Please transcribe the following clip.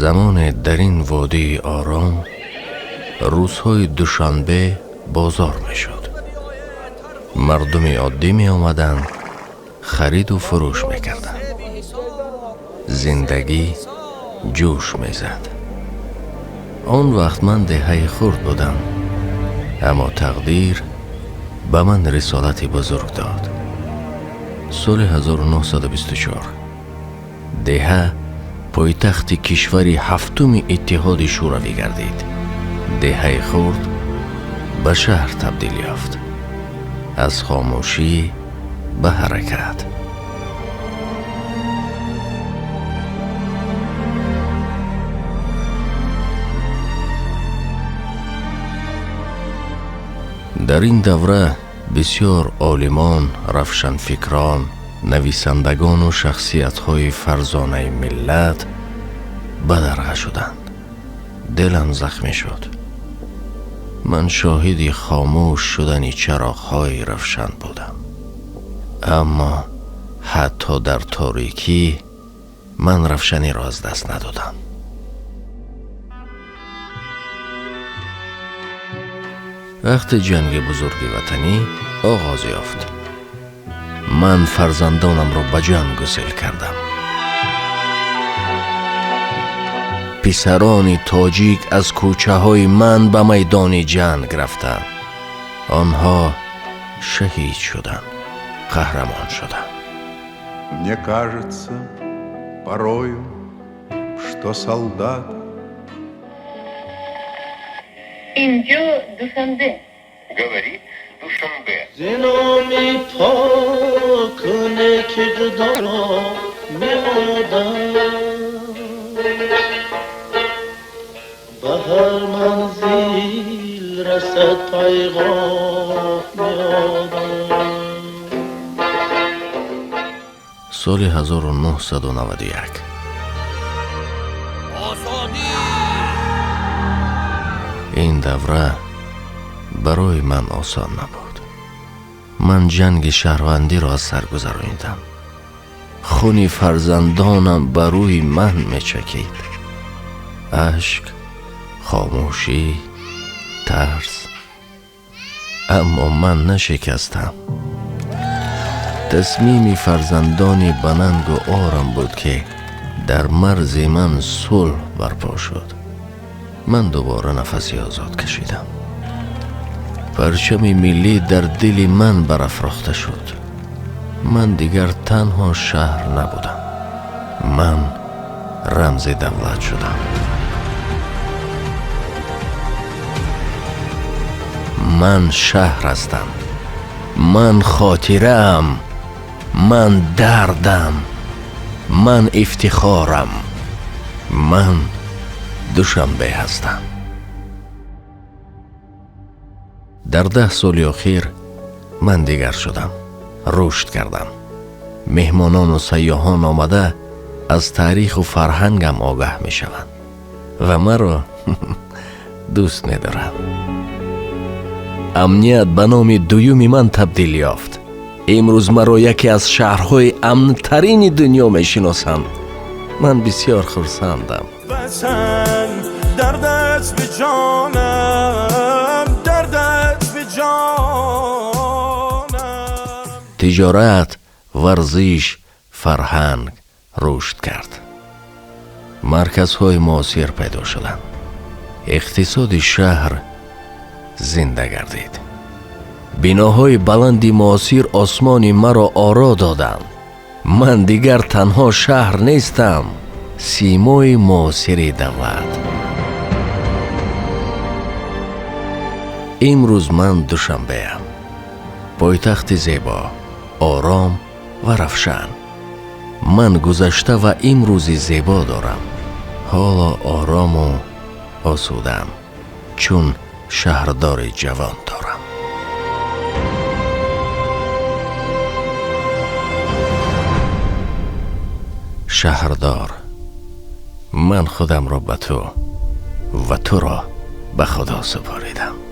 Замоне дар ин водии ором рӯзҳои душанбе бозор мешуд. Мардуми оддӣ меомаданд, хариду фурӯш мекарданд. Зиндагӣ ҷӯш мезад. Он вақт ман деҳаи хурд будам, аммо тақдир ба ман рисолати бузург дод. Соли 1924 деҳа пойтахти кишвари ҳафтуми Иттиҳоди Шӯравӣ гардид. Деҳаи хурд ба шаҳр табдил ёфт. Аз хомӯшӣ ба ҳаракат. Дар ин давра бисёр олимон, равшанфикрон, нависандагону шахсиятҳои фарзонаи миллат бадарға шуданд. Дилам захмӣ шуд. Ман шоҳиди хомӯш шудани чароғҳои равшан будам. Аммо ҳатто дар торикӣ ман равшаниро аз даст надодам. Вақте ҷанги бузурги ватанӣ оғоз ёфт, ман фарзандонамро ба ҷанг гусел кардам. Писарони тоҷик аз кӯчаҳои ман ба майдони ҷанг рафтанд. Онҳо шаҳид шуданд, қаҳрамон шуданд. Мне кажется порою, что солдат Инҷо Душанбе. Говорит Душанбе. Зиноми покуне ки меодам, ба ҳар манзил расад пайғом меодам. Соли 1991 ин давра барои ман осон набуд. Ман ҷанги шаҳрвандиро аз сар гузаронидам. Хуни фарзандонам ба рӯи ман мечакид. Ашк, хомӯшӣ, тарс. Аммо ман нашикастам. Тасмими фарзандони ба нангу орам буд, ки дар марзи ман сулҳ барпо шуд. Ман дубора нафаси озод кашидам. Парчами миллӣ дар дили ман барафрохта шуд. Ман дигар танҳо шаҳр набудам. Ман рамзи давлат шудам. Ман шаҳр ҳастам. Ман хотираам. Ман дардам. Ман ифтихорам. Ман Душанбе ҳастам. Дар 10 соли охир ман дигар шудам, рушд кардам. Меҳмонону сайёҳон омада аз таъриху фарҳангам огаҳ мешаванд ва маро дӯст медоранд. Амният ба номи дуюми ман табдил ёфт. Имрӯз маро яке аз шаҳрҳои амнтарини дунё мешиносанд. Ман бисёр хурсандам. وطن دردت به جانم، دردت به جانم. Тиҷорат, варзиш, фарҳанг рушд кард. Марказҳои муосир пайдо шуданд. Иқтисоди шаҳр зинда гардид. Биноҳои баланди муосир осмони маро оро доданд. Ман дигар танҳо шаҳр нестам, симои муосири давлат. Имрӯз ман Душанбеам, пойтахти зебо, ором ва равшан. Ман гузашта ва имрӯзи зебо дорам. Ҳоло орому осудам, чун шаҳрдори ҷавон дорам. Шаҳрдор, ман худамро ба ту ва туро ба Худо супоридам.